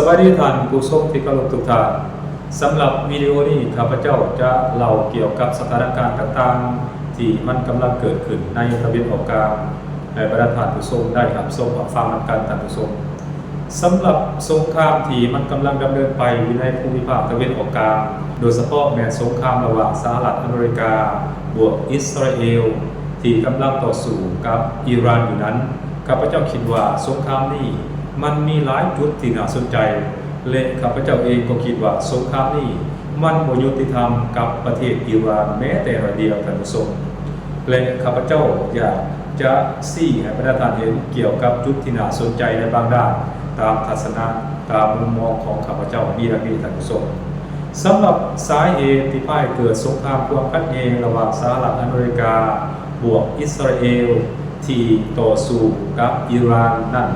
ສະບາຍດີທ່ານຜູ້ຊົມທີ່ເຄົາລົບທຸກທ່ານ. ສຳລັບວິດີໂອນີ້ ຂ້າພະເຈົ້າຈະເລົ່າກ່ຽວກັບສະຖານະການຕ່າງໆ ທີ່ມັນກຳລັງເກີດຂຶ້ນໃນຕາເວັນອອກກາງ ໃຫ້ບັນດາທ່ານຜູ້ຊົມໄດ້ຮັບຊົມຮັບຟັງນຳກັນທ່ານຜູ້ຊົມ. ສຳລັບສົງຄາມທີ່ມັນກຳລັງດຳເນີນໄປຢູ່ໃນພູມິພາກຕາເວັນອອກກາງ, ໂດຍສະເພາະແມ່ນສົງຄາມລະຫວ່າງສະຫະລັດອາເມລິກາບວກອິດສະຣາເອວ ທີ່ກຳລັງຕໍ່ສູ້ກັບອີຣານຢູ່ນັ້ນ, ຂ້າພະເຈົ້າຄິດວ່າສົງຄາມນີ້ມັນມີຫຼາຍຈຸດທີ່ໜ້າສົນໃຈ ແລະ ຂ້າພະເຈົ້າເອງກໍຄິດວ່າສົງຄາມນີ້ມັນບໍ່ຍຸຕິທຳກັບປະເທດອີຣານແມ້ແຕ່ໜ້ອຍດຽວ, ທ່ານຜູ້ຊົມ. ແລະ ຂ້າພະເຈົ້າຢາກຈະຊີ້ໃຫ້ບັນດາທ່ານເຫັນກ່ຽວກັບຈຸດທີ່ໜ້າສົນໃຈໃນບາງດ້ານ, ຕາມທັດສະນະ, ຕາມມຸມມອງຂອງຂ້າພະເຈົ້າມີດັ່ງນີ້, ທ່ານຜູ້ຊົມ. ສຳລັບສາເຫດທີ່ພາໃຫ້ເກີດສົງຄາມຄວາມຂັດແຍ່ງລະຫວ່າງສະຫະລັດອາເມລິກາບວກອິດສະຣາເອວ ທີ່ຕໍ່ສູ້ກັບອີຣານນັ້ນ,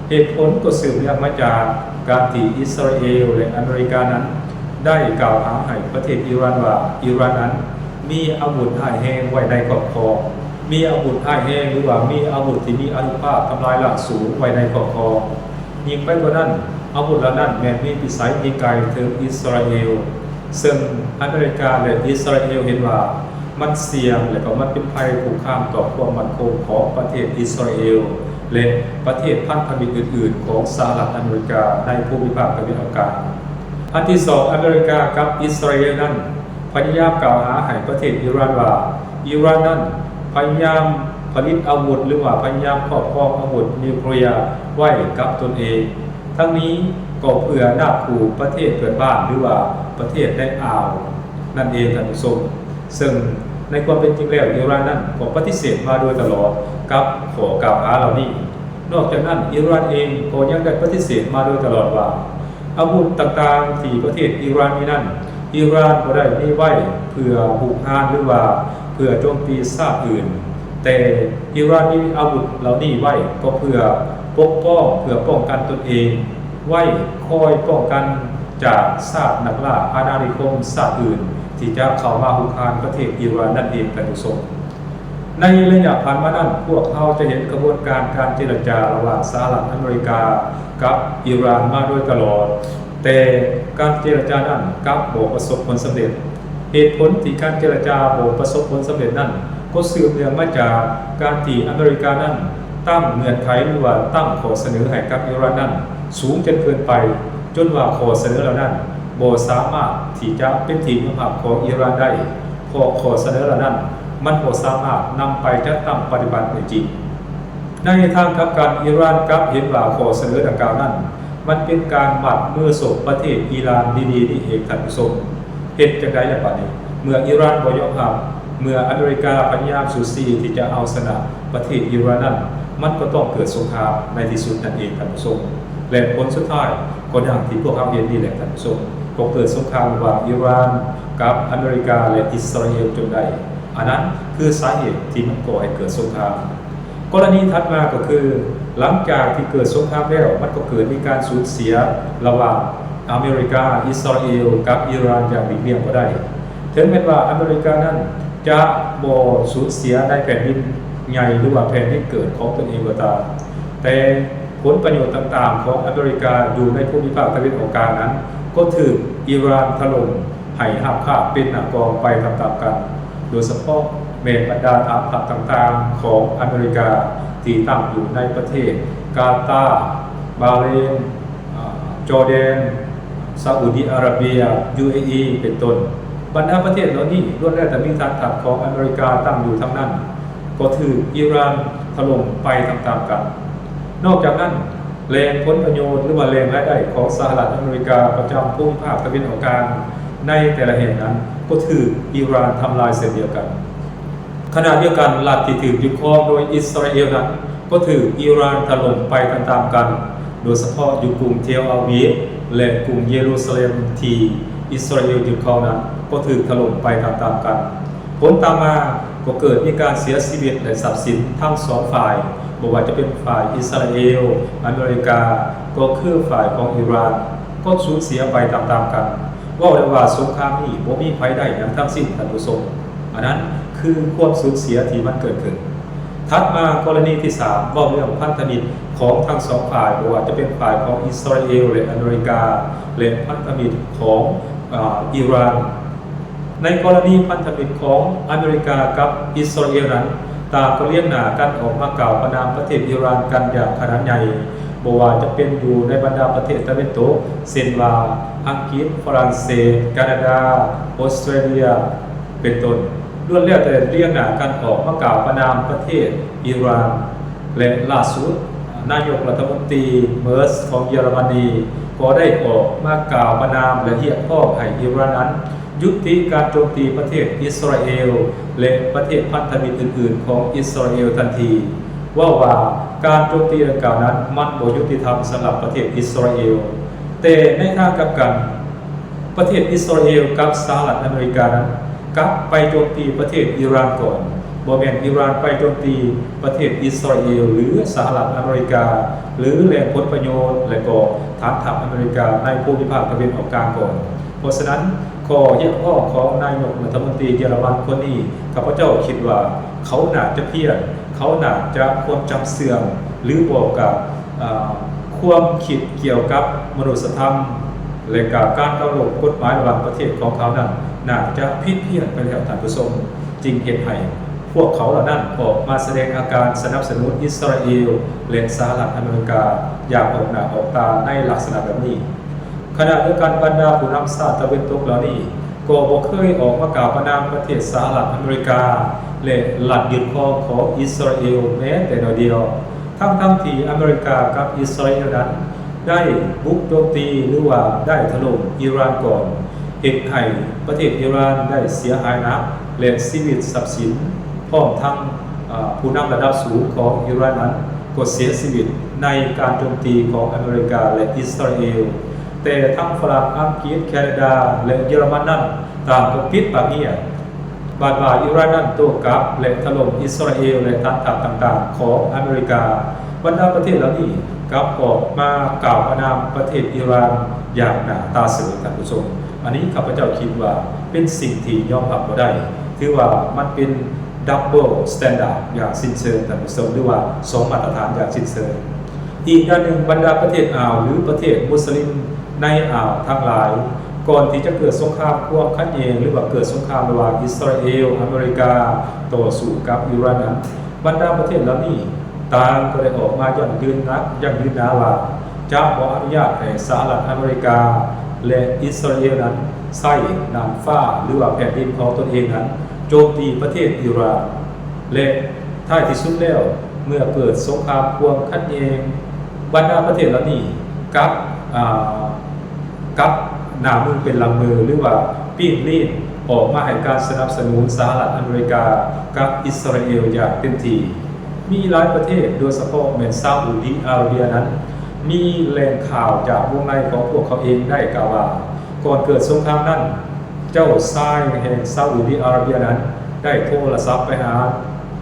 ເຫດຜົນກໍສືບເນື່ອງມາຈາກການທີ່ອິດສະຣາເອວ ແລະ ອາເມລິການັ້ນ ໄດ້ກ່າວຫາໃຫ້ປະເທດອີຣານວ່າ ອີຣານນັ້ນມີອາວຸດຮ້າຍແຮງໄວ້ໃນຄອບຄອງ, ມີອາວຸດຮ້າຍແຮງ ຫຼືວ່າມີອາວຸດທີ່ມີອານຸພາບທຳລາຍລ້າງສູງໄວ້ໃນຄອບຄອງ. ຍິ່ງໄປກວ່ານັ້ນ, ອາວຸດເຫຼົ່ານັ້ນແມ່ນມີພິໄສທີ່ໄກເຖິງອິດສະຣາເອວ, ເຊິ່ງອາເມລິກາ ແລະ ອິດສະຣາເອວເຫັນວ່າມັນສ່ຽງ ແລະ ກໍມັນເປັນໄພຄຸກຄາມຕໍ່ຄວາມໝັ້ນຄົງຂອງປະເທດອິດສະຣາເອວ ແລະ ປະເທດພັນທະມິດອື່ນໆຂອງສະຫະລັດອາເມລິກາໃນພູມິພາກຕາເວັນອອກກາງ. ອັນທີສອງ, ອາເມລິກາກັບອິດສະຣາເອວນັ້ນ ພະຍາຍາມກ່າວຫາໃຫ້ປະເທດອີຣານວ່າ ອີຣານນັ້ນພະຍາຍາມຜະລິດອາວຸດ ຫຼືວ່າພະຍາຍາມຄອບຄອງອາວຸດນິວເຄລຍໄວ້ກັບຕົນເອງ, ທັງນີ້ກໍເພື່ອນາບຂູ່ປະເທດເພື່ອນບ້ານ ຫຼືວ່າປະເທດໃນອ່າວນັ້ນເອງ, ທ່ານຜູ້ຊົມ. ເຊິ່ງໃນຄວາມເປັນຈິງແລ້ວ ອີຣານນັ້ນກໍປະຕິເສດມາໂດຍຕະຫຼອດກັບຂໍ້ກ່າວຫາເຫຼົ່ານີ້. ນອກຈາກນັ້ນ ອີຣານເອງກໍຍັງໄດ້ປະຕິເສດມາໂດຍຕະຫຼອດວ່າ ອາວຸດຕ່າງໆທີ່ປະເທດອີຣານມີນັ້ນ ອີຣານບໍ່ໄດ້ມີໄວ້ເພື່ອຮຸກຮານ ຫຼືວ່າເພື່ອໂຈມຕີຊາດອື່ນ, ແຕ່ອີຣານມີອາວຸດເຫຼົ່ານີ້ໄວ້ກໍເພື່ອປົກປ້ອງ, ເພື່ອປ້ອງກັນຕົນເອງ, ໄວ້ຄອຍປ້ອງກັນຈາກຊາດນັກລ່າອານານິຄົມຊາດອື່ນທີ່ຈະເຂົ້າມາຮຸກຮານປະເທດອີຣານນັ້ນເອງ, ທ່ານຜູ້ຊົມ. ໃນໄລຍະຜ່ານມານັ້ນ, ພວກເຮົາຈະເຫັນຂະບວນການການເຈລະຈາລະຫວ່າງສະຫະລັດອາເມລິກາກັບອີຣານມາໂດຍຕະຫຼອດ, ແຕ່ການເຈລະຈານັ້ນກັບບໍ່ປະສົບຜົນສຳເລັດ. ເຫດຜົນທີ່ການເຈລະຈາບໍ່ປະສົບຜົນສຳເລັດນັ້ນ ກໍສືບເນື່ອງມາຈາກການທີ່ອາເມລິການັ້ນຕັ້ງເງື່ອນໄຂ ຫຼືວ່າຕັ້ງຂໍ້ສະເໜີໃຫ້ກັບອີຣານນັ້ນສູງຈົນເກີນໄປ, ຈົນວ່າຂໍ້ສະເໜີເຫຼົ່ານັ້ນບໍ່ສາມາດທີ່ຈະເປັນທີ່ຍອມຮັບຂອງອີຣານໄດ້. ເພາະຂໍ້ສະເໜີເຫຼົ່ານັ້ນມັນບໍ່ສາມາດນຳໄປຈັດຕັ້ງປະຕິບັດໄດ້ຈິງ. ໃນທາງກັບກັນ, ອີຣານກັບເຫັນວ່າຂໍ້ສະເໜີດັ່ງກ່າວນັ້ນ ມັນເປັນການມັດມືສົບປະເທດອີຣານດີໆນີ້ເອງ, ທ່ານຜູ້ຊົມ. ເຮັດຈັ່ງໃດລະບາດນີ້? ເມື່ອອີຣານບໍ່ຍອມຮັບ, ເມື່ອອາເມລິກາພະຍາຍາມສູ້ຊີທີ່ຈະເອົາຊະນະປະເທດອີຣານນັ້ນ, ມັນກໍຕ້ອງເກີດສົງຄາມໃນທີ່ສຸດນັ້ນເອງ, ທ່ານຜູ້ຊົມ. ແລະ ຜົນສຸດທ້າຍກໍດັ່ງທີ່ພວກເຮົາເຫັນນີ້ແຫຼະ, ທ່ານຜູ້ຊົມ, ກໍເກີດສົງຄາມລະຫວ່າງອີຣານກັບອາເມລິກາ ແລະ ອິດສະຣາເອວຈົນໄດ້. ອັນນັ້ນຄືສາເຫດທີ່ມັນກໍ່ໃຫ້ເກີດສົງຄາມ. ກໍລະນີຖັດມາກໍຄື ຫຼັງຈາກທີ່ເກີດສົງຄາມແລ້ວ, ມັນກໍເກີດມີການສູນເສຍລະຫວ່າງອາເມລິກາ, ອິດສະຣາເອວ ກັບອີຣານຢ່າງຫຼີກລ່ຽງບໍ່ໄດ້. ເຖິງແມ່ນວ່າອາເມລິການັ້ນຈະບໍ່ສູນເສຍໃນແຜ່ນດິນໃຫຍ່ ຫຼືວ່າແຜ່ນດິນເກີດຂອງຕົນເອງກໍຕາມ, ແຕ່ ຜົນປະໂຫຍດຕ່າງໆຂອງອາເມລິກາຢູ່ໃນພູມິພາກຕາເວັນອອກກາງນັ້ນ ກໍຖືກອີຣານຖະຫຼົ່ມໃຫ້ຮາບຄາບເປັນໜ້າກອງໄປຕາມໆກັນ, ໂດຍສະເພາະແມ່ນບັນດາຖານພັກຕ່າງໆຂອງອາເມລິກາທີ່ຕັ້ງຢູ່ໃນປະເທດກາຕາ, ບາເຣນ, ອາ, ຈໍແດນ, ຊາອຸດີອາຣາເບຍ, ຢູເອອີ ເປັນຕົ້ນ. ບັນດາປະເທດເຫຼົ່ານີ້ລ້ວນແລ້ວແຕ່ມີຖານທັບຂອງອາເມລິກາຕັ້ງຢູ່ທັງນັ້ນ, ກໍຖືກອີຣານຖະຫຼົ່ມໄປຕາມໆກັນ. ນອກຈາກນັ້ນ, ແຫຼ່ງຜົນປະໂຫຍດ ຫຼືວ່າແຫຼ່ງລາຍໄດ້ຂອງສະຫະລັດອາເມລິກາປະຈຳພູມີພາກຕາເວັນອອກກາງໃນແຕ່ລະແຫ່ງນັ້ນ ກໍຖືກອີຣານທຳລາຍເຊັ່ນດຽວກັນ. ຂະນະດຽວກັນ, ລັດທີ່ຖືກຍຶດຄອງໂດຍອິດສະຣາເອວນັ້ນ ກໍຖືກອີຣານຖະຫຼົ່ມໄປຕາມໆກັນ, ໂດຍສະເພາະຢູ່ກຸງເທວອາວີບ ແລະ ກຸງເຢຣູຊາເລັມ ທີ່ອິດສະຣາເອວຍຶດຄອງນັ້ນ ກໍຖືກຖະຫຼົ່ມໄປຕາມໆກັນ. ຜົນຕາມມາກໍເກີດມີການເສຍຊີວິດ ແລະ ຊັບສິນທັງສອງຝ່າຍ, ບໍ່ວ່າຈະເປັນຝ່າຍອິດສະຣາເອວ, ອາເມລິກາ, ກໍຄືຝ່າຍຂອງອີຣານ ກໍສູນເສຍໄປຕາມໆກັນ. ເວົ້າໄດ້ວ່າສົງຄາມນີ້ບໍ່ມີໃຜໄດ້ຫຍັງທັງສິ້ນ, ທ່ານຜູ້ຊົມ. ອັນນັ້ນຄືຄວາມສູນເສຍທີ່ມັນເກີດຂຶ້ນ. ຖັດມາກໍລະນີທີສາມ ເວົ້າເລື່ອງພັນທະມິດ ຂອງທັງສອງຝ່າຍ, ບໍ່ວ່າຈະເປັນຝ່າຍຂອງອິດສະຣາເອວ ແລະ ອາເມລິກາ ແລະ ພັນທະມິດຂອງ ອາ ອີຣານ. ໃນກໍລະນີພັນທະມິດຂອງອາເມລິກາກັບອິດສະຣາເອວນັ້ນ, ຕ່າງກໍລຽງໜ້າກັນອອກມາກ່າວປະນາມປະເທດອີຣານກັນຢ່າງຂະໜາດໃຫຍ່, ບໍ່ວ່າຈະເປັນຢູ່ໃນບັນດາປະເທດຕາເວັນຕົກ ເຊັ່ນວ່າ ອັງກິດ, ຝຣັ່ງເສດ, ການາດາ, ອົດສະຕຣາເລຍ ເປັນຕົ້ນ, ລ້ວນແລ້ວແຕ່ລຽງໜ້າກັນອອກມາກ່າວປະນາມປະເທດອີຣານ. ແລະ ລ່າສຸດ, ນາຍົກລັດຖະມົນຕີ ເມີຣ໌ຊ ຂອງເຢຍລະມະນີ ກໍໄດ້ອອກມາກ່າວປະນາມ ແລະ ຮຽກຮ້ອງໃຫ້ອີຣານນັ້ນ ຍຸຕິການໂຈມຕີປະເທດອິດສະຣາເອວ ແລະ ປະເທດພັນທະມິດອື່ນໆຂອງອິດສະຣາເອວທັນທີ, ເວົ້າວ່າການໂຈມຕີດັ່ງກ່າວນັ້ນ ມັນບໍ່ຍຸຕິທຳສຳລັບປະເທດອິດສະຣາເອວ. ແຕ່ໃນທາງກັບກັນ, ປະເທດອິດສະຣາເອວກັບສະຫະລັດອາເມລິການັ້ນ ກັບໄປໂຈມຕີປະເທດອີຣານກ່ອນ, ບໍ່ແມ່ນອີຣານໄປໂຈມຕີປະເທດອິດສະຣາເອວ ຫຼື ສະຫະລັດອາເມລິກາ ຫຼື ແຫຼ່ງຜົນປະໂຫຍດ ແລະ ກໍຖານທັບອາເມລິກາໃນພູມິພາກຕາເວັນອອກກາງກ່ອນ. ເພາະສະນັ້ນ, ຂໍ້ຮຽກຮ້ອງຂອງນາຍົກລັດຖະມົນຕີເຢຍລະມັນຄົນນີ້, ຂ້າພະເຈົ້າຄິດວ່າເຂົາໜ້າຈະພຽນ, ເຂົາໜ້າຈະຄວາມຈຳເສື່ອມ ຫຼື ບໍ່ກໍ ອາ ຄວາມຄິດກ່ຽວກັບມະນຸດສະທຳ ແລະ ກະການເຄົາລົບກົດໝາຍລະຫວ່າງປະເທດຂອງເຂົານັ້ນ ໜ້າຈະຜິດພຽນໄປແລ້ວ, ທ່ານຜູ້ຊົມ, ຈຶ່ງເຮັດໃຫ້ພວກເຂົາເຫຼົ່ານັ້ນອອກມາສະແດງອາການສະໜັບສະໜູນອິດສະຣາເອວ ແລະ ສະຫະລັດອາເມລິກາຢ່າງອອກໜ້າອອກຕາໃນລັກສະນະແບບນີ້. ຂະນະດຽວກັນ, ບັນດາຜູ້ນຳຊາດຕາເວັນຕົກເຫຼົ່ານີ້ ກໍບໍ່ເຄີຍອອກມາກ່າວປະນາມປະເທດສະຫະລັດອາເມລິກາ ແລະ ລັດຍຶດຄອງຂອງອິດສະຣາເອວແມ້ແຕ່ໜ້ອຍດຽວ, ທັງໆທີ່ອາເມລິກາກັບອິດສະຣາເອວນັ້ນ ໄດ້ບຸກໂຈມຕີ ຫຼືວ່າໄດ້ຖະຫຼົ່ມອີຣານກ່ອນ, ເຮັດໃຫ້ປະເທດອີຣານໄດ້ເສຍຫາຍໜັກ ແລະ ຊີວິດຊັບສິນ ພ້ອມທັງ ອາ ຜູ້ນຳລະດັບສູງຂອງອີຣານນັ້ນ ກໍເສຍຊີວິດໃນການໂຈມຕີຂອງອາເມລິກາ ແລະ ອິດສະຣາເອວ. ແຕ່ທັງຝຣັ່ງ, ອັງກິດ, ແຄນາດາ ແລະ ເຢຍລະມັນນັ້ນ ຕ່າງກໍປິດປາກງຽບ. ບາດວ່າອີຣານນັ້ນໂຕ້ກັບ ແລະ ຖະຫຼົ່ມອິດສະຣາເອວ ແລະ ຖານທັບຕ່າງໆຂອງອາເມລິກາ, ບັນດາປະເທດເຫຼົ່ານີ້ກັບອອກມາກ່າວປະນາມປະເທດອີຣານຢ່າງໜ້າຕາເສີຍ, ທ່ານຜູ້ຊົມ. ອັນນີ້ຂ້າພະເຈົ້າຄິດວ່າເປັນສິ່ງທີ່ຍອມຮັບບໍ່ໄດ້, ຖືວ່າມັນເປັນ double standard ຢ່າງສິ້ນເຊີງ, ທ່ານຜູ້ຊົມ, ຫຼືວ່າສອງມາດຕະຖານຢ່າງສິ້ນເຊີງ. ອີກດ້ານໜຶ່ງ, ບັນດາປະເທດອ່າວ ຫຼື ປະເທດມຸສລິມໃນອ່າວທັງຫຼາຍ, ກ່ອນທີ່ຈະເກີດສົງຄາມຄວາມຂັດແຍ່ງ ຫຼືວ່າເກີດສົງຄາມລະຫວ່າງອິດສະຣາເອວ, ອາເມລິກາ ຕໍ່ສູ້ກັບອີຣານນັ້ນ, ບັນດາປະເທດເຫຼົ່ານີ້ຕ່າງກໍໄດ້ອອກມາຢັ້ງຢືນໜັກ, ຢັ້ງຢືນໜາວ່າ ຈະບໍ່ອະນຸຍາດໃຫ້ສະຫະລັດອາເມລິກາ ແລະ ອິດສະຣາເອວນັ້ນ ໃຊ້ນ່ານຟ້າ ຫຼືວ່າແຜ່ນດິນຂອງຕົນເອງນັ້ນ ໂຈມຕີປະເທດອີຣານ ແລະ ທ້າຍທີ່ສຸດແລ້ວ ເມື່ອເກີດສົງຄາມຄວາມຂັດແຍ່ງ, ບັນດາປະເທດເຫຼົ່ານີ້ກັບ ອາ ກັບໜ້າມືເປັນຫຼັງມື ຫຼືວ່າປີ້ນລີ້ນອອກມາໃຫ້ການສະໜັບສະໜູນສະຫະລັດອາເມລິກາກັບອິດສະຣາເອວຢ່າງເຕັມທີ່. ມີຫຼາຍປະເທດ, ໂດຍສະເພາະແມ່ນຊາອຸດີອາຣາເບຍນັ້ນ, ມີແຫຼ່ງຂ່າວຈາກວົງໃນຂອງພວກເຂົາເອງໄດ້ກ່າວວ່າ, ກ່ອນເກີດສົງຄາມນັ້ນ, ເຈົ້າຊາຍແຫ່ງຊາອຸດີອາຣາເບຍນັ້ນ ໄດ້ໂທລະສັບໄປຫາ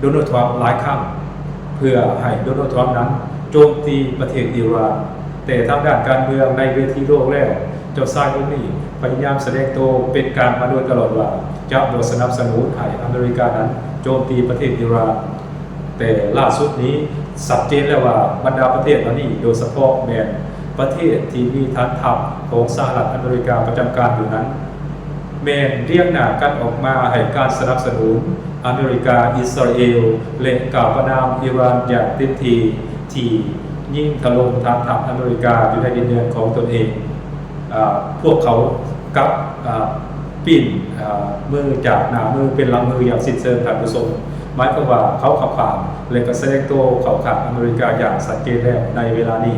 ໂດນັລ ທຣຳ ຫຼາຍຄັ້ງ ເພື່ອໃຫ້ໂດນັລ ທຣຳ ນັ້ນໂຈມຕີປະເທດອີຣານ. ແຕ່ທາງດ້ານການເມືອງໃນເວທີໂລກແລ້ວ, ເຈົ້າຊາຍຜູ້ນີ້ພະຍາຍາມສະແດງໂຕເປັນກາງມາໂດຍຕະຫຼອດວ່າ ຈະບໍ່ສະໜັບສະໜູນໃຫ້ອາເມລິການັ້ນໂຈມຕີປະເທດອີຣານ. ແຕ່ລ່າສຸດນີ້ຊັດເຈນແລ້ວວ່າ ບັນດາປະເທດເຫຼົ່ານີ້, ໂດຍສະເພາະແມ່ນປະເທດທີ່ມີຖານທັບຂອງສະຫະລັດອາເມລິກາປະຈຳການຢູ່ນັ້ນ, ແມ່ນລຽງໜ້າກັນອອກມາໃຫ້ການສະໜັບສະໜູນອາເມລິກາ, ອິດສະຣາເອວ ແລະ ກ່າວປະນາມອີຣານຢ່າງເຕັມທີ່ ທີ່ຍິງຖະຫຼົ່ມຖານທັບອາເມລິກາຢູ່ໃນດິນແດນຂອງຕົນເອງ. ອາ ພວກເຂົາກັບ ອາ ປິ່ນ ອາ ມືຈາກໜ້າມືເປັນຫຼັງມືຢ່າງສິ້ນເຊີງ, ທ່ານຜູ້ຊົມ. ໝາຍຄວາມວ່າເຂົາເຂົ້າຂ້າງ ແລະ ກໍສະແດງໂຕເຂົ້າຂ້າງອາເມລິກາຢ່າງຊັດເຈນແລ້ວໃນເວລານີ້.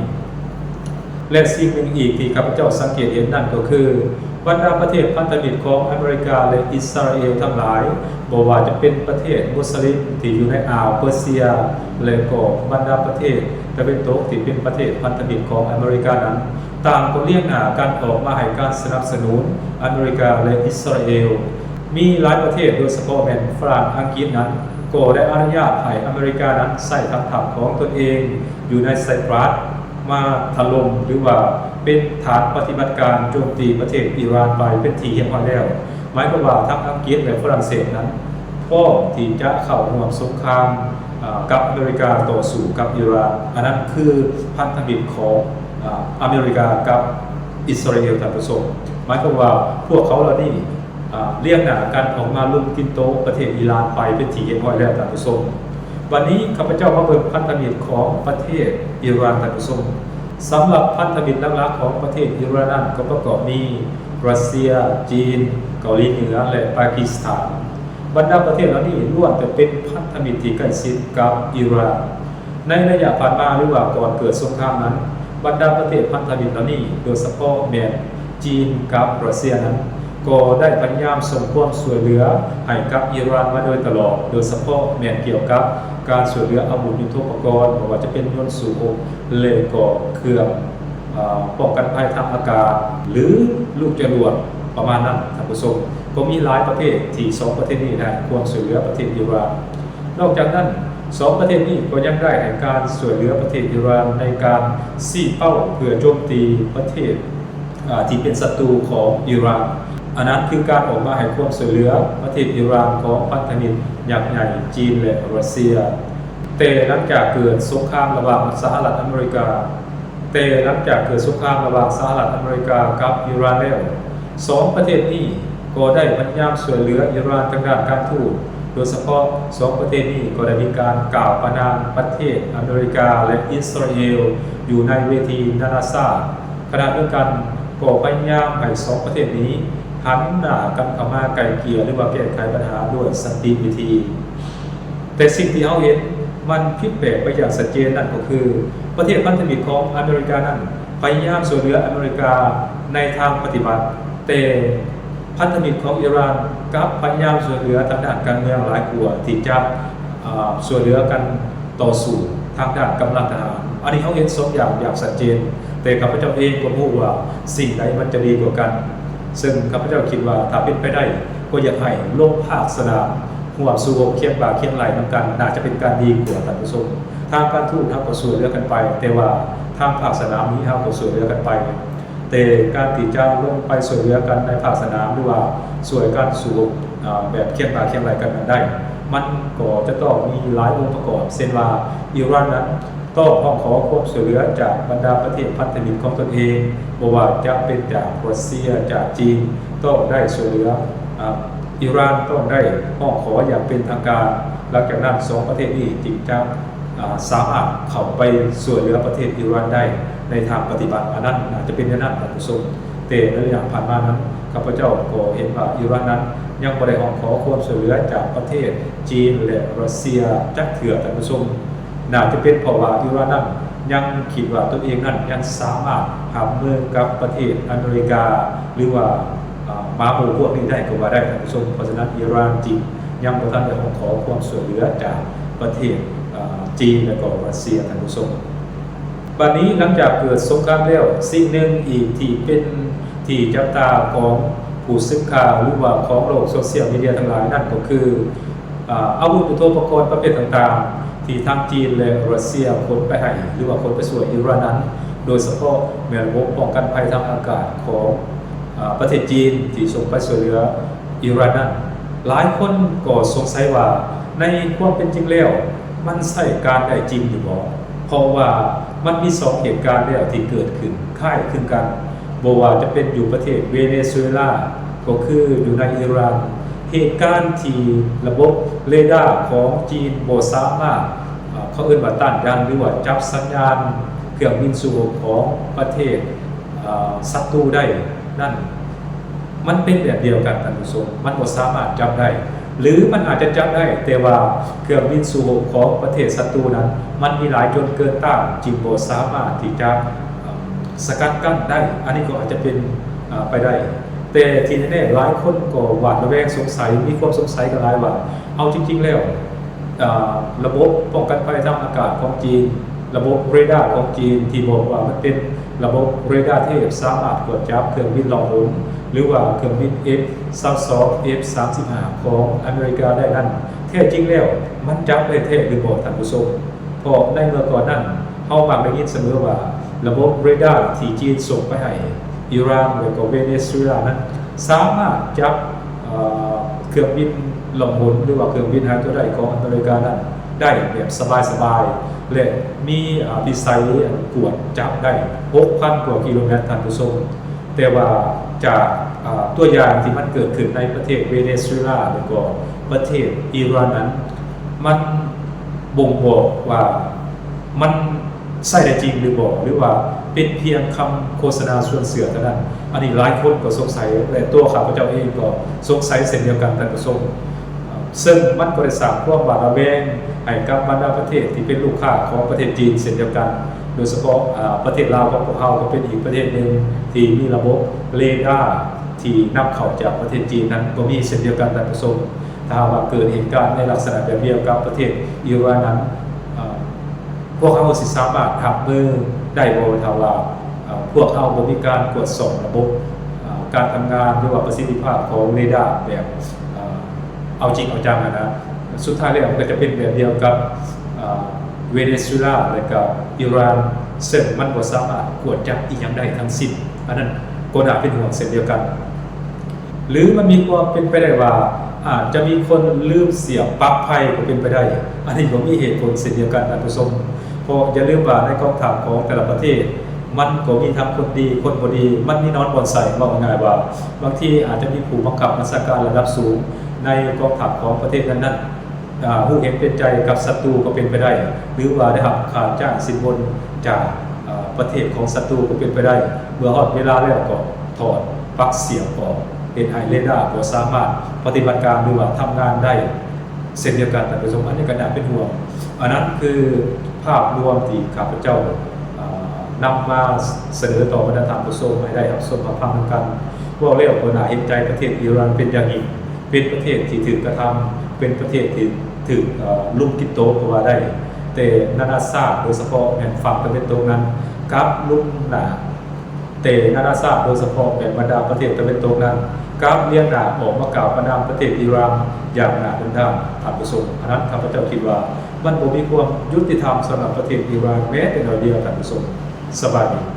ແລະ ສິ່ງໜຶ່ງອີກທີ່ຂ້າພະເຈົ້າສັງເກດເຫັນນັ້ນກໍຄື ບັນດາປະເທດພັນທະມິດຂອງອາເມລິກາ ແລະ ອິດສະຣາເອວທັງຫຼາຍ, ບໍ່ວ່າຈະເປັນປະເທດມຸສລິມທີ່ຢູ່ໃນອ່າວເປີເຊຍ ແລະ ກໍບັນດາປະເທດຕາເວັນຕົກທີ່ເປັນປະເທດພັນທະມິດຂອງອາເມລິການັ້ນ, ຕ່າງກໍລຽງໜ້າກັນອອກມາໃຫ້ການສະໜັບສະໜູນອາເມລິກາ ແລະ ອິດສະຣາເອວ. ມີຫຼາຍປະເທດ, ໂດຍສະເພາະແມ່ນຝຣັ່ງ, ອັງກິດນັ້ນ, ກໍໄດ້ອະນຸຍາດໃຫ້ອາເມລິການັ້ນໃຊ້ຖານທັບຂອງຕົນເອງຢູ່ໃນໄຊປຣັສ ມາຖະຫຼົ່ມ ຫຼືວ່າເປັນຖານປະຕິບັດການໂຈມຕີປະເທດອີຣານໄປເປັນທີ່ຮຽບຮ້ອຍແລ້ວ. ໝາຍຄວາມວ່າທັງອັງກິດ ແລະ ຝຣັ່ງເສດນັ້ນ ພ້ອມທີ່ຈະເຂົ້າຮ່ວມສົງຄາມ ກັບອາເມລິກາຕໍ່ສູ້ກັບອີຣານ. ອັນນັ້ນຄືພັນທະມິດຂອງອາເມລິກາກັບອິດສະຣາເອລ, ທ່ານຜູ້ຊົມ. ໝາຍຄວາມວ່າພວກເຂົາເຫຼົ່ານີ້ລຽງໜ້າກັນອອກມາລຸມກິນໂຕະປະເທດອີຣານໄປເປັນທີ່ຮຽບຮ້ອຍແລ້ວ, ທ່ານຜູ້ຊົມ. ບັດນີ້ຂ້າພະເຈົ້າມາເບິ່ງພັນທະມິດຂອງປະເທດອີຣານ, ທ່ານຜູ້ຊົມ. ສຳລັບພັນທະມິດຫຼັກໆຂອງປະເທດອີຣານນັ້ນກໍປະກອບມີ ຣັດເຊຍ, ຈີນ, ເກົາຫຼີເໜືອ ແລະ ປາກິສຖານ. ບັນດາປະເທດເຫຼົ່ານີ້ລ້ວນແຕ່ເປັນພັນທະມິດທີ່ໃກ້ຊິດກັບອີຣານ. ໃນໄລຍະຜ່ານມາ ຫຼືວ່າກ່ອນເກີດສົງຄາມນັ້ນ, ບັນດາປະເທດພັນທະມິດເຫຼົ່ານີ້, ໂດຍສະເພາະແມ່ນຈີນກັບຣັດເຊຍນັ້ນ, ກໍໄດ້ພະຍາຍາມສົ່ງຄວາມຊ່ວຍເຫຼືອໃຫ້ກັບອີຣານມາໂດຍຕະຫຼອດ, ໂດຍສະເພາະແມ່ນກ່ຽວກັບການຊ່ວຍເຫຼືອອາວຸດຍຸດໂທປະກອນ, ບໍ່ວ່າຈະເປັນຍົນສູ້ຮົບ ແລະ ກໍເຄື່ອງ ປ້ອງກັນໄພທາງອາກາດ ຫຼື ລູກຈະຫຼວດປະມານນັ້ນ, ທ່ານຜູ້ຊົມ. ກໍມີຫຼາຍປະເທດທີ່ສອງປະເທດນີ້ໄດ້ໃຫ້ຄວາມຊ່ວຍເຫຼືອປະເທດອີຣານ. ນອກຈາກນັ້ນ, ສອງປະເທດນີ້ກໍຍັງໄດ້ໃຫ້ການຊ່ວຍເຫຼືອປະເທດອີຣານໃນການຊີ້ເປົ້າເພື່ອໂຈມຕີປະເທດ ອາ ທີ່ເປັນສັດຕູຂອງອີຣານ. ອັນນັ້ນຄືການອອກມາໃຫ້ຄວາມຊ່ວຍເຫຼືອປະເທດອີຣານຂອງພັນທະມິດຍັກໃຫຍ່ຈີນ ແລະ ຣັດເຊຍ. ແຕ່ຫຼັງຈາກເກີດສົງຄາມລະຫວ່າງສະຫະລັດອາເມລິກາ ແຕ່ຫຼັງຈາກເກີດສົງຄາມລະຫວ່າງສະຫະລັດອາເມລິກາກັບອີຣານແລ້ວ, ສອງປະເທດນີ້ກໍໄດ້ພະຍາຍາມຊ່ວຍເຫຼືອອີຣານທາງດ້ານການທູດ. ໂດຍສະເພາະສອງປະເທດນີ້ກໍໄດ້ມີການກ່າວປະນາມປະເທດອາເມລິກາ ແລະ ອິດສະຣາເອລຢູ່ໃນເວທີນານາຊາດ. ຂະນະດຽວກັນກໍພະຍາຍາມໃຫ້ສອງປະເທດນີ້ຫັນໜ້າກັນເຂົ້າມາໄກ່ເກ່ຍ ຫຼືວ່າແກ້ໄຂບັນຫາດ້ວຍສັນຕິວິທີ. ແຕ່ສິ່ງທີ່ເຮົາເຫັນມັນຜິດແປກໄປຢ່າງຊັດເຈນນັ້ນກໍຄື ປະເທດພັນທະມິດຂອງອາເມລິການັ້ນພະຍາຍາມຊ່ວຍເຫຼືອອາເມລິກາໃນທາງປະຕິບັດ, ແຕ່ພັນທະມິດຂອງອີຣານກັບພະຍາຍາມຊ່ວຍເຫຼືອທາງດ້ານການເມືອງຫຼາຍກວ່າທີ່ຈະ ອາ ຊ່ວຍເຫຼືອກັນຕໍ່ສູ້ທາງດ້ານກຳລັງທະຫານ. ອັນນີ້ເຮົາເຫັນສອງຢ່າງຢ່າງຊັດເຈນ, ແຕ່ຂ້າພະເຈົ້າເອງກໍບໍ່ຮູ້ວ່າສິ່ງໃດມັນຈະດີກວ່າກັນ. ເຊິ່ງຂ້າພະເຈົ້າຄິດວ່າຖ້າເປັນໄປໄດ້ກໍຢາກໃຫ້ລົງພາກສະໜາມ ຮ່ວມສູ້ຮົບຄຽງບ່າຄຽງໄຫຼ່ນຳກັນ ໜ້າຈະເປັນການດີກວ່າ, ທ່ານຜູ້ຊົມ. ທາງການທູດເຮົາກໍຊ່ວຍເຫຼືອກັນໄປ, ແຕ່ວ່າທາງພາກສະໜາມນີ້ເຮົາກໍຊ່ວຍເຫຼືອກັນໄປ. ແຕ່ການທີ່ຈະລົງໄປຊ່ວຍເຫຼືອກັນໃນພາກສະໜາມ ຫຼືວ່າຊ່ວຍກັນສູ້ຮົບ ອາ ແບບຄຽງບ່າຄຽງໄຫຼ່ກັນນັ້ນໄດ້, ມັນກໍຈະຕ້ອງມີຫຼາຍອົງປະກອບ, ເຊັ່ນວ່າ ອີຣານນັ້ນ ຕ້ອງຮ້ອງຂໍຄວາມຊ່ວຍເຫຼືອຈາກບັນດາປະເທດພັນທະມິດຂອງຕົນເອງ, ບໍ່ວ່າຈະເປັນຈາກຣັດເຊຍ, ຈາກຈີນ, ຕ້ອງໄດ້ຊ່ວຍເຫຼືອ, ອາ, ອີຣານຕ້ອງໄດ້ຮ້ອງຂໍຢ່າງເປັນທາງການ. ຫຼັງຈາກນັ້ນສອງປະເທດນີ້ຈຶ່ງຈະ, ອາ, ສາມາດເຂົ້າໄປຊ່ວຍເຫຼືອປະເທດອີຣານໄດ້ໃນທາງປະຕິບັດ. ອັນນັ້ນໜ້າຈະເປັນແນວນັ້ນ, ທ່ານຜູ້ຊົມ. ແຕ່ໃນໄລຍະຜ່ານມານັ້ນ, ຂ້າພະເຈົ້າກໍເຫັນວ່າອີຣານນັ້ນຍັງບໍ່ໄດ້ຮ້ອງຂໍຄວາມຊ່ວຍເຫຼືອຈາກປະເທດຈີນ ແລະ ຣັດເຊຍຈັກເທື່ອ, ທ່ານຜູ້ຊົມ. ໜ້າຈະເປັນເພາະວ່າອີຣານນັ້ນຍັງຄິດວ່າຕົນເອງນັ້ນຍັງສາມາດຮັບມືກັບປະເທດອາເມລິກາ ຫຼືວ່າ ອາ ໝາໝູ່ພວກນີ້ໄດ້ກໍວ່າໄດ້, ທ່ານຜູ້ຊົມ. ເພາະສະນັ້ນອີຣານຈຶ່ງຍັງບໍ່ທັນໄດ້ຮ້ອງຂໍຄວາມຊ່ວຍເຫຼືອຈາກປະເທດ ອາ ຈີນ ແລະກໍຣັດເຊຍ, ທ່ານຜູ້ຊົມ. ບັດນີ້ຫຼັງຈາກເກີດສົງຄາມແລ້ວ, ສິ່ງໜຶ່ງອີກທີ່ເປັນທີ່ຈັບຕາຂອງຜູ້ສື່ຂ່າວ ຫຼືວ່າຂອງໂລກໂຊຊຽວມີເດຍທັງຫຼາຍນັ້ນກໍຄື ອາ ອາວຸດຍຸດໂທປະກອນປະເພດຕ່າງໆ ທີ່ທັງຈີນ ແລະ ຣັດເຊຍຂົນໄປໃຫ້ ຫຼືວ່າຂົນໄປຊ່ວຍອີຣານນັ້ນ, ໂດຍສະເພາະແມ່ນລະບົບປ້ອງກັນໄພທາງອາກາດຂອງ ອາ ປະເທດຈີນທີ່ສົ່ງໄປຊ່ວຍເຫຼືອອີຣານນັ້ນ. ຫຼາຍຄົນກໍສົງໄສວ່າໃນຄວາມເປັນຈິງແລ້ວມັນໃຊ້ການໄດ້ຈິງຢູ່ບໍ່? ເພາະວ່າມັນມີສອງເຫດການແລ້ວທີ່ເກີດຂຶ້ນຄ້າຍຄືກັນ, ບໍ່ວ່າຈະເປັນຢູ່ປະເທດເວເນຊູເອລາ ກໍຄືຢູ່ໃນອີຣານ, ເຫດການທີ່ລະບົບເຣດາຂອງຈີນບໍ່ສາມາດ, ເຂົາເອີ້ນວ່າຕ້ານທານ ຫຼືວ່າຈັບສັນຍານເຄື່ອງບິນສູ້ຮົບຂອງປະເທດ ເອີ ສັດຕູໄດ້ນັ້ນ ມັນເປັນແບບດຽວກັນ, ທ່ານຜູ້ຊົມ. ມັນບໍ່ສາມາດຈັບໄດ້ ຫຼື ມັນອາດຈະຈັບໄດ້, ແຕ່ວ່າເຄື່ອງບິນສູ້ຮົບຂອງປະເທດສັດຕູນັ້ນ ມັນມີຫຼາຍຈົນເກີນຕ້ານ, ຈຶ່ງບໍ່ສາມາດທີ່ຈະ ເອີ ສະກັດກັ້ນໄດ້. ອັນນີ້ກໍອາດຈະເປັນ ເອີ ໄປໄດ້. ແຕ່ທີ່ແນ່ໆ ຫຼາຍຄົນກໍຫວາດລະແວງສົງໄສ, ມີຄວາມສົງໄສກັນຫຼາຍວ່າ ເອົາຈິງໆແລ້ວ ອາ ລະບົບປ້ອງກັນໄພທາງອາກາດຂອງຈີນ, ລະບົບເຣດາຂອງຈີນ ທີ່ບອກວ່າມັນເປັນລະບົບເຣດາເທບ ສາມາດກວດຈັບເຄື່ອງບິນລ່ອງຫົນ ຫຼືວ່າເຄື່ອງບິນ ເອັຟຊາວສອງ ເອັຟສາມສິບຫ້າ ຂອງອາເມລິກາໄດ້ນັ້ນ, ແທ້ຈິງແລ້ວມັນຈັບໄດ້ແທ້ຫຼືບໍ່, ທ່ານຜູ້ຊົມ? ເພາະໃນເມື່ອກ່ອນນັ້ນ ເຮົາມັກໄດ້ຍິນສະເໝີວ່າ ລະບົບເຣດາທີ່ຈີນສົ່ງໄປໃຫ້ອີຣານ ແລະກໍເວເນຊູເອລານັ້ນ ສາມາດຈັບ ເອີ ເຄື່ອງບິນລ່ອງຫົນ ຫຼືວ່າເຄື່ອງບິນຫາຍຕົວໄດ້ຂອງອາເມລິການັ້ນ ໄດ້ແບບສະບາຍໆ ແລະ ມີ ອາ ວິໄສກວດຈັບໄດ້ ຫົກພັນກວ່າກິໂລແມັດ ທ່ານຜູ້ຊົມ. ແຕ່ວ່າຈາກ ອາ ຕົວຢ່າງທີ່ມັນເກີດຂຶ້ນໃນປະເທດເວເນຊູເອລາ ແລ້ວກໍປະເທດອີຣານນັ້ນ ມັນບົ່ງບອກວ່າມັນໃຊ້ໄດ້ຈິງຫຼືບໍ່ ຫຼືວ່າເປັນພຽງຄຳໂຄສະນາຊວນເຊື່ອເທົ່ານັ້ນ. ອັນນີ້ຫຼາຍຄົນກໍສົງໄສ ແລະ ຕົວຂ້າພະເຈົ້າເອງກໍສົງໄສເຊັ່ນດຽວກັນ ທ່ານຜູ້ຊົມ. ເຊິ່ງມັນກໍໄດ້ສ້າງຄວາມຫວາດລະແວງໃຫ້ກັບບັນດາປະເທດທີ່ເປັນລູກຄ້າຂອງປະເທດຈີນເຊັ່ນດຽວກັນ, ໂດຍສະເພາະ ອາ ປະເທດລາວຂອງພວກເຮົາກໍເປັນອີກປະເທດໜຶ່ງທີ່ມີລະບົບເຣດາທີ່ນຳເຂົ້າຈາກປະເທດຈີນນັ້ນກໍມີເຊັ່ນດຽວກັນ ທ່ານຜູ້ຊົມ. ຖ້າຫາກວ່າເກີດເຫດການໃນລັກສະນະແບບດຽວກັບປະເທດອີຣານນັ້ນ ອາ ພວກເຮົາຊິສາມາດຮັບມືໄດ້ບໍ່ ຖ້າວ່າ ອາ ພວກເຮົາບໍ່ມີການກວດສອບລະບົບ ອາ ການທຳງານ ຫຼືວ່າປະສິດທິພາບຂອງເຣດາແບບ ອາ ເອົາຈິງເອົາຈັງຫັ້ນນະ? ສຸດທ້າຍແລ້ວມັນກໍຈະເປັນແບບດຽວກັບ ອາ ເວເນຊູເອລາ ແລະ ກໍອີຣານ ເຊິ່ງມັນບໍ່ສາມາດກວດຈັບອີ່ຫຍັງໄດ້ທັງສິ້ນ. ອັນນັ້ນກໍໜ້າເປັນຫ່ວງເຊັ່ນດຽວກັນ. ຫຼືມັນມີຄວາມເປັນໄປໄດ້ວ່າ ອາດຈະມີຄົນລືມສຽບປັກໄຟກໍເປັນໄປໄດ້. ອັນນີ້ກໍມີເຫດຜົນເຊັ່ນດຽວກັນ ທ່ານຜູ້ຊົມ, ເພາະຢ່າລືມວ່າໃນກອງທັບຂອງແຕ່ລະປະເທດ ມັນກໍມີທັງຄົນດີຄົນບໍ່ດີ, ມັນມີນອນບ່ອນໃສ. ເວົ້າງ່າຍໆວ່າ ບາງທີອາດຈະມີຜູ້ບັງຄັບບັນຊາການລະດັບສູງໃນກອງທັບຂອງປະເທດນັ້ນໆ ອາ ຮູ້ເຫັນເປັນໃຈກັບສັດຕູກໍເປັນໄປໄດ້ ຫຼືວ່າໄດ້ຮັບຄ່າຈ້າງສິນບົນຈາກ ອາ ປະເທດຂອງສັດຕູກໍເປັນໄປໄດ້. ເມື່ອຮອດເວລາແລ້ວກໍຖອດປັກສຽບອອກ ເຮັດໃຫ້ເຣດາບໍ່ສາມາດປະຕິບັດການ ຫຼືວ່າທຳງານໄດ້ເຊັ່ນດຽວກັນ ທ່ານຜູ້ຊົມ. ອັນນີ້ກໍໜ້າເປັນຫ່ວງ. ອັນນັ້ນຄືພາບລວມທີ່ຂ້າພະເຈົ້າ ອາ ນຳມາສະເໜີຕໍ່ບັນດາທ່ານຜູ້ຊົມໃຫ້ໄດ້ຮັບຊົມຮັບຟັງນຳກັນ. ເວົ້າແລ້ວກໍໜ້າເຫັນໃຈປະເທດອີຣານເປັນຢ່າງຍິ່ງ. ເປັນປະເທດທີ່ຖືກກະທຳ, ເປັນປະເທດທີ່ຖືກ ເອີ ລຸມກິນໂຕກກໍວ່າໄດ້. ແຕ່ນານາຊາດ ໂດຍສະເພາະແມ່ນຝັ່ງຕາເວັນຕົກນັ້ນ ກັບລຸມໜ້າ, ແຕ່ນານາຊາດ ໂດຍສະເພາະແມ່ນບັນດາປະເທດຕາເວັນຕົກນັ້ນ ກັບລຽງໜ້າອອກມາກ່າວປະນາມປະເທດອີຣານຢ່າງໜ້າເດີນທາງ, ທ່ານຜູ້ຊົມ. ອັນນັ້ນຂ້າພະເຈົ້າຄິດວ່າມັນບໍ່ມີຄວາມຍຸຕິທຳສຳລັບປະເທດອີຣານແມ້ແຕ່ໜ້ອຍດຽວ, ທ່ານຜູ້ຊົມ. ສະບາຍດີ.